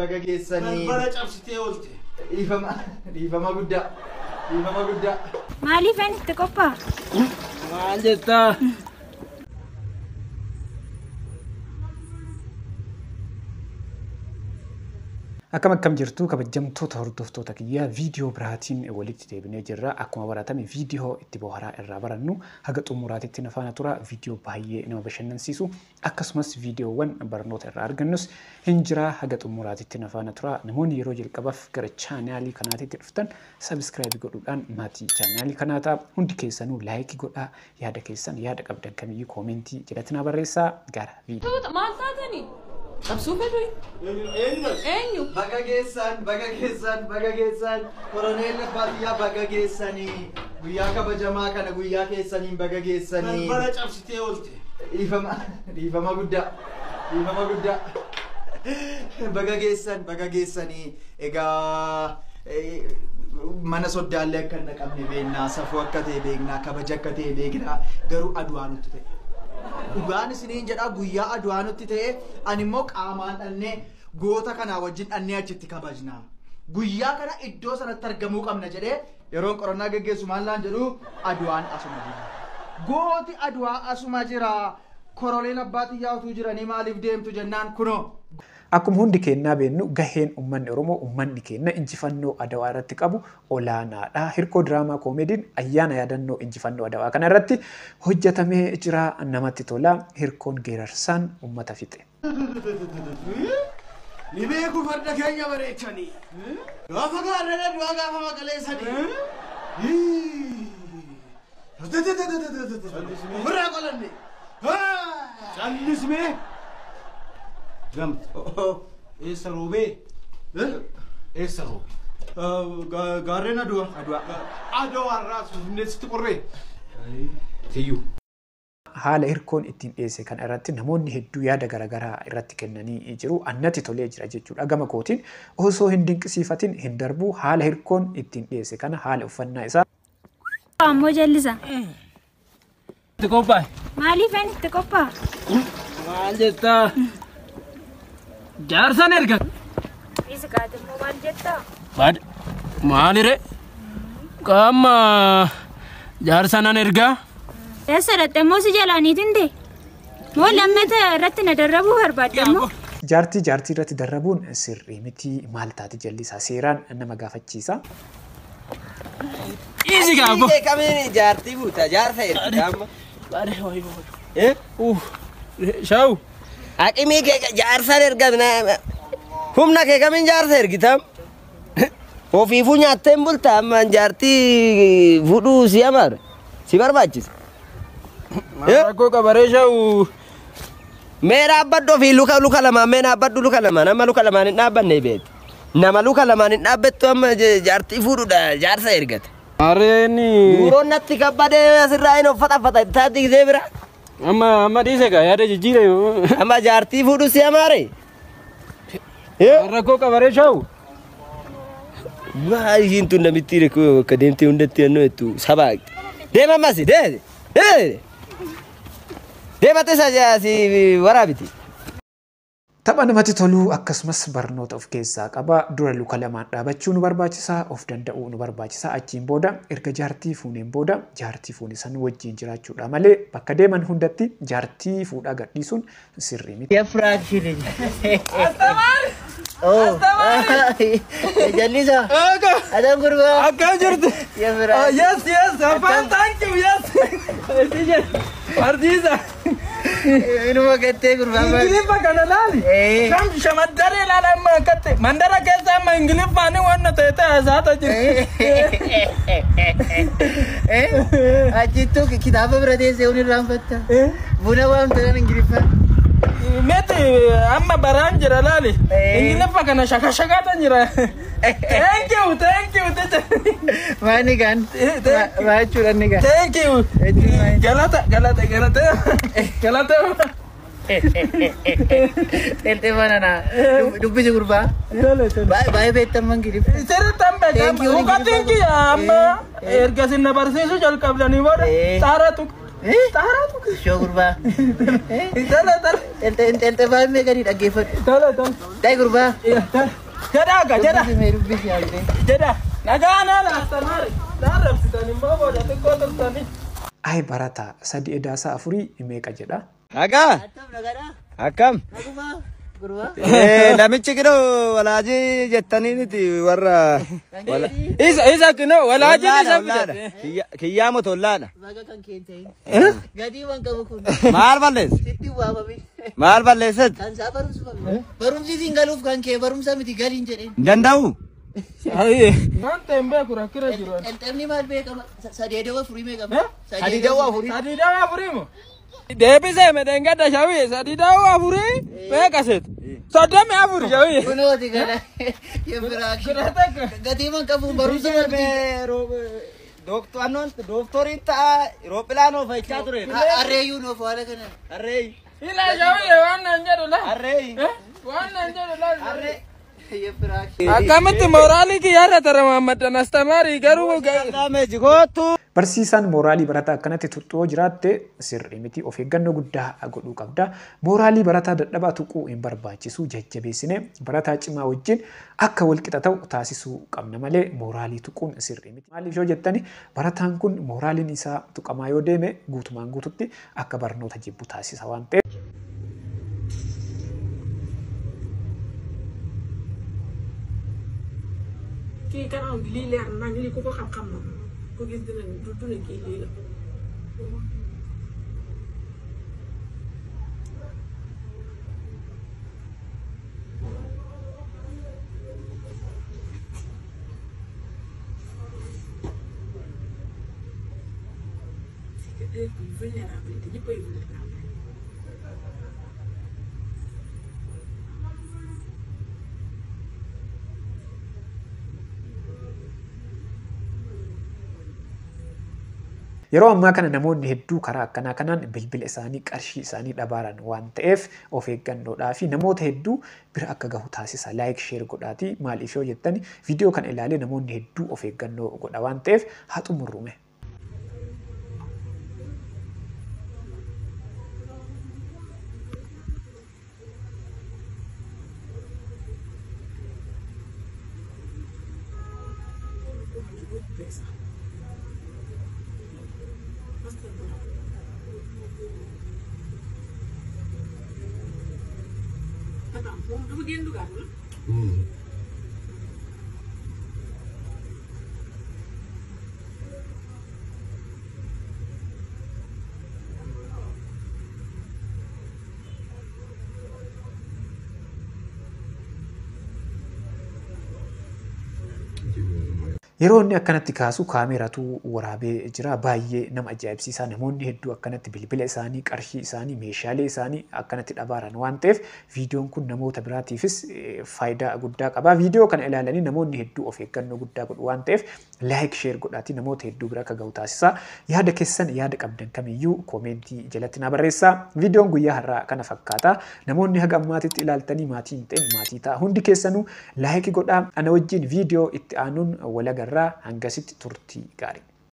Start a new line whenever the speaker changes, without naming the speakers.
Baga geessanii.
Balbala cabsitee oolte.
Dhiifama, dhiifama guddaa, dhiifama guddaa.
Maaliif ani itti qophaa'a?
Maal jettaa?
Akkam akkam jirtu kabajamtoota hordoftoota kiyyaa, viidiyoo biraatiin walitti deebinee jirra. Akkuma baratame viidiyoo itti bohaaraa irraa barannu haga xumuraatitti na faana tura. Viidiyoo baay'ee nama bashannansiisu akkasumas viidiyoowwan barnoota irraa argannus hin jira, haga xumuraatitti na faana tura. Namoonni yeroo jalqabaaf gara chaanaalii kanaatitti dhuftan subscribe godhuudhaan maatii chaanaalii kanaa ta'a. Hundi keessanuu like godhaa, yaada keessan, yaada qabdan kamiyyuu koomentii jalatti na barreessaa. Gara viidiyoo.
Maal taatanii? Cabsuu fedhu?
Eenyu?
Eenyu?
Baga geessan, baga geessan, baga geessan. Koroneel Abbaatiyyaa, baga geessanii. Guyyaa kabajamaa kana guyyaa keessaniin baga geessanii.
Balbala cabsitee oolte.
Dhiifama, dhiifama guddaa, dhiifama guddaa. Baga geessan, baga geessanii. Egaa mana soddaallee akka hin dhaqabne beeknaa, safuu akka ta'e beeknaa, kabaja akka ta'e beeknaa, garuu aduwaa nutti ta'e. Dhugaan isiniin jedhaa, guyyaa aduwaa nutti ta'e, ani immoo qaamaan dhannee goota kanaa wajjin dhannee achitti kabajna. Guyyaa kana iddoo sanatti argamuu qabna jedhee yeroon qorannaa geggeessu maal naan jedhu, aduwaan asuma jira. Gooti aduwaa asuma jira. Koroleen Abbaatiyyaa utuu jiranii maaliif deemtu jennaan kunoo.
Akkuma hundi kennaa beennu, gaheen uummanni Oromoo, uummanni keenya injifannoo Adawaa irratti qabu olaanaadha. Hirkoo diraamaa koomeediin ayyaana yaadannoo injifannoo Adawaa kana irratti hojjetamee jira, namatti tola. Hirkoon geerarsaan uummata fixe.
Ni beeku farda keenya bareechanii. Gaafa gaarreen aduwaa gaafa maqaleessanii. Ofirraa qolanne. Callismee. Gamti. Eessa roobee? Eessa roobee?
Gaarreen aduwaa. Aduwaa.
Adawaa irraa Finfinneetti qorree. Tiyyuu.
Haala hirkoon ittiin dhiyeesse kana irratti namoonni hedduu yaada garaagaraa irratti kennanii jiru. Annatti tolee jira jechuudha. Gama kootiin osoo hin dinqisiifatin hin darbu, haala hirkoon ittiin dhiyeesse kana, haala uffannaa isaa.
Ammoo jallisa.
Itti qophaa'e.
Maaliif ani itti qophaa'a?
Maal jettaa? Jaarsan erga.
Isa kaate immoo maal jettaa?
Baad maalire? Qaama jaarsa nan ergaa.
Eessa dhaqxe immoo si jalaaniitiin ta'e? Moo lammata irratti na darrabuu barbaadde immoo?
Jaartii jaartii irratti darrabuun sirrii miti, maal taate jallisaa, seeraan nama gaafachiisa.
Easy gaafo.
Kamiin jaartii buuta jaarsa erga amma.
Baadhe wayi wayi. Shaawu.
Haqimii kee jaarsan erga, humna kee kamiin jaarsa ergitam? Ofiifuu nyaattee hin bulta, amma jaartii fuudhuu si amaara si barbaachisa.
Rakkoo qabaree shaawu.
Mee dhaabbadhu ofii luka luka lamaan, mee dhaabbadhu luka lamaan, amma luka lamaan hin dhaabbanne beekti. Nama luka lamaan hin dhaabbattu amma jaartii fuudhuudha jaarsa ergate.
Maarreen
Guuroon natti kabbadee asirraa hin uffata uffata taatti gisee bira.
Amma amma dhiise gaa, yaada jijjiire.
Amma jaartii fuudhuu si amaare.
Rakkoo qabaree shaawu.
Waa ishiin tun namitti rekkoo akka deemtee hundatti yennoo jettu saba. Deema ammas deema deema deema tisa si waraabiti.
Tapha namatti tolu akkasumas barnoota of keessaa qaba. Dura luka lamaan dhaabachuu nu barbaachisa, of danda'uu nu barbaachisa. Achiin booda erga jaartii fuuneen booda jaartii fuune san wajjin jiraachuudha malee bakka deeman hundatti jaartii fuudhaa gadhiisuun sirrii miti.
Oh, Jallisa. Adam gurbaa.
Akkam jirtu? Yes, I'm fine, thank you, yes. Barsiisa.
Inuma gattee gurbaa.
Ingiliffa kana laali. Sham shamaddaree laala, amma akkatti. Mandara keessa amma Ingiliffaani waan ta'e ta'e haasa'aa jiru.
Achittuu kitaaba bira teessee hun irraanfatta. Buna waamtan Ingiliffaan.
Meti amma baraan jira laali. Ingiliffa kana shaka shakaatan jira. Thank you, thank you, teacher.
Maani kan? Maa jechuudha inni kan?
Thank you. Galata, galata, galata. Galata.
Xelxee banana. Dubbisi gurbaa. Baay'ee beektan Ingiliffa.
Sirriitti beekama.
Thank you.
Hubatiin kiyya amma erga isin na barsiisuu jalqabdanii booda xaara tuq. Xaaraatu.
Shoo gurbaa.
Tala tala.
Eltee baay'ee gadi dhaggeeffadhu.
Tala tala.
Dai gurbaa.
Jedhaa akka jedhaa.
Dubbisi yaadde.
Jedhaa. Nagaa naan astamaari. Naan rabsitan immoo booda xiqqoo turtanii.
Ay barataa 3 edaasaa 4 meeqa jedha.
Nagaa. Akkam. Namichi kinoo walaajii jettanii miti warra.
Isa kinoo walaajii isa fidate.
Kiyyaa motollaadha.
Baga kan kee ta'in. Gatii waan qabu kun.
Maal balleesse?
Sitti waamame.
Maal balleesset?
Kan isaa barumsa. Barumsi siin galuuf kan kee barumsa miti galiin jedheen.
Hin danda'u.
Waan ta'e hin beeku rakkina jiru.
Elxemni maal beekama? Sadee dawaa afurii meeqama?
Sadii dawaa afurii.
Sadii dawaa afurii moo? Deebisee medhengadda shawii 3 dawaa 4 meeqa seet? 34 shawii.
Kunooti kana. Yembiraaki. Gatii man qabuun barumsa miti.
Dooktoriin ta'a roophilaan oofachaa ture.
Harreeyyuu nuuf haala kana.
Harreeyyi.
Ila shawii waan nan jedhu la.
Harreeyyi.
Waan nan jedhu la.
Harree.
Akkamitti mooraalii kiyyaarra taramaammaddan astamaarii garuu.
Barsiisaan mooraalii barataa akkanatti tuttu'oo jiraatte sirrii miti of eeggannoo guddaa godhuu qabda. Mooraalii barataa dadhabaa tuquu hin barbaachisu jajjabeessine barataa cimaa wajjin akka walqixa ta'u taasisuu qabna malee mooraalii tuquun sirrii miti. Maaliif yoo jettani barataan kun mooraaliin isaa tuqamaa yoo deeme guutumaan guututti akka barnoota jibbu taasisa waan ta'eef.
Kii kanam bi lii leer nañ lii ku ko xam-xam na ko gis dina du ne kii lii la. C'est que heure bi vulnérabilité ñëppay vulnérable.
Yeroo ammaa kana namoonni hedduu karaa akkanaa kanaan bilbila isaanii qarshii isaanii dhabaaran waan ta'eef of eeggannoodhaa fi namoota hedduu bira akka gahu taasisa. Laayik sheer godhaati maaliif yoo jettani viidiyoo kana ilaalee namoonni hedduu of eeggannoo godha waan ta'eef haa xumurrume.
Dafa génn dugaat la.
Yeroo inni akkanatti kaasu kaameratu waraabee jira. Baay'ee nama ajaa'ibsiisa. Namoonni hedduu akkanatti bilbila isaanii, qarshii isaanii, meeshaalee isaanii akkanatti dhabaaran waan ta'eef viidiyoon kun namoota biraatiifis faayidaa guddaa qaba. Viidiyoo kana ilaalanii namoonni hedduu of eeggannoo guddaa godhu waan ta'eef laayik sheer godhaatii namoota hedduu bira akka gahu taasisa. Yaada keessan yaada qabdan kamiyyuu koomentii jalatti na barreessaa. Viidiyoon guyyaa har'aa kana fakkaata. Namoonni haga ammaatitti ilaaltanii maatii hin ta'in maatii ta'a. Hundi keessanuu laayikii godhaa. Ana wajjin viidiyoo itti aanuun wal agarraa hangasitti turtii gaarii.